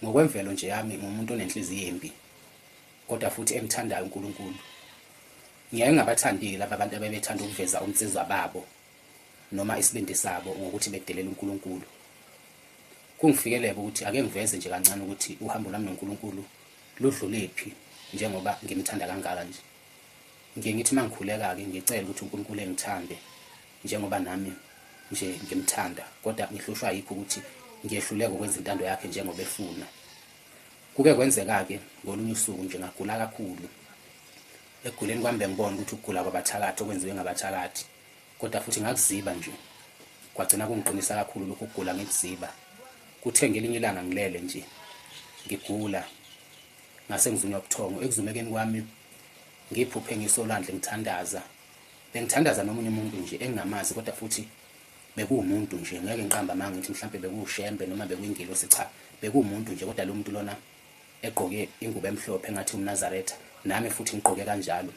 Ngokwemvelo nje yami ngumuntu onenhliziyo embi kodwa futhi emthandayo uNkulunkulu. Ngiyaye ngingabathandi-ke laba bantu abebethanda ukuveza unsizwa babo noma isibindi sabo ngokuthi bedelela uNkulunkulu. Kungifikeleke ukuthi ake ngiveze nje kancane ukuthi uhambo lwami noNkulunkulu ludlulephi njengoba ngimthanda kangaka nje. Ngiye ngithi uma ngikhuleka-ke ngicele ukuthi uNkulunkulu engithande njengoba nami nje ngimthanda, kodwa ngihlushwa yikho ukuthi ngiyehluleka ukwenza intando yakhe njengoba efuna. Kuke kwenzeka-ke ngolunye usuku nje ngagula kakhulu. Ekuguleni kwami bengibona ukuthi ukugula kwabathakathi okwenziwe ngabathakathi, kodwa futhi ngakuziba nje. Kwagcina kungiqinisa kakhulu lokhu kugula ngikuziba. Kuthe ngelinye ilanga ngilele nje ngigula, ngase ngizunywa ubuthongo. Ekuzumekeni kwami ngiphuphe ngisolwandle ngithandaza. Bengithandaza nomunye umuntu nje engingamazi, kodwa futhi bekuwumuntu nje, ngeke ngiqambe amanga ngithi mhlampe bekuwuShembe noma bekuyingilosi, cha, bekuwumuntu nje, kodwa lo muntu lona egqoke ingubo emhlophe engathi umNazaretha, nami futhi ngigqoke kanjalo.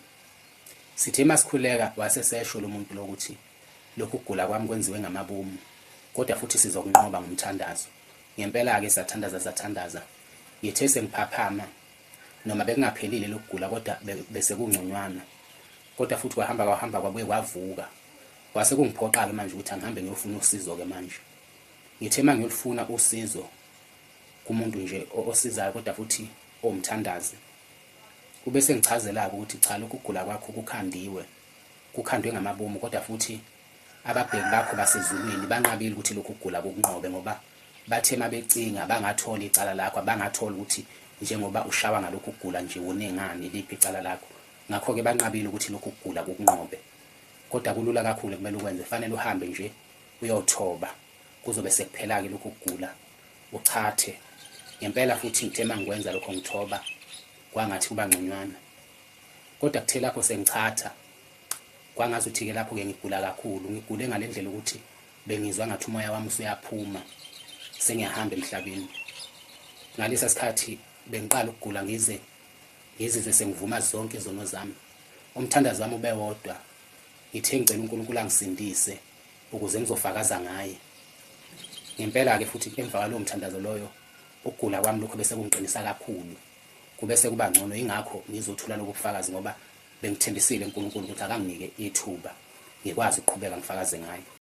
Sithe masikhuleka wasesesho lo muntu lokuthi lokhu kugula kwami kwenziwe ngamabomu, kodwa futhi sizokunqoba ngomthandazo. Ngempela-ke sathandaza sathandaza. Ngithe sengiphaphama noma bekungaphelile lokugula kodwa bese kungconywana, kodwa futhi kwahamba kwahamba kwabuye kwavuka. Kwase kungiphoqa-ke manje ukuthi angihambe ngiyofuna usizo-ke manje. Ngithe uma ngiyolufuna usizo kumuntu nje osizayo kodwa futhi owumthandazi, ube sengichazela-ke ukuthi cha, lokhu kugula kwakho kukhandiwe, kukhandwe ngamabomu, kodwa futhi ababheki bakho basezulwini banqabile ukuthi lokhu kugula kukunqobe, ngoba bathe mabecinga bangathola icala lakho, abangathola ukuthi njengoba ushawa ngalokhu kugula nje wonengani, liphi icala lakho. Ngakho-ke banqabile ukuthi lokhu kugula kukunqobe. Kodwa kulula kakhulu kumele ukwenze, fanele uhambe nje uyothoba, kuzobe sekuphela-ke lokhu kugula, uchathe. Ngempela futhi ngithe uma ngikwenza lokho ngithoba, kwangathi kuba ngconywana. Kodwa kuthe lapho sengichatha, kwangazuthi-ke lapho-ke ngigula kakhulu, ngigule ngale ndlela ukuthi bengizwa ngathi umoya wami usuyaphuma, sengiyahamba emhlabeni. Ngalesa sikhathi bengiqala ukugula ngize ngizizwe sengivuma zonke izono zami. Umthandazo wami ubewodwa, ngithe ngicela uNkulunkulu angisindise ukuze ngizofakaza ngaye. Ngempela-ke futhi emva kwalowo mthandazo loyo, ukugula kwami lokho bese kungiqinisa kakhulu, kube sekuba ngcono. Yingakho ngizothula lobu bufakazi, ngoba bengithembisile uNkulunkulu ukuthi akanginike ithuba ngikwazi ukuqhubeka ngifakaze ngaye.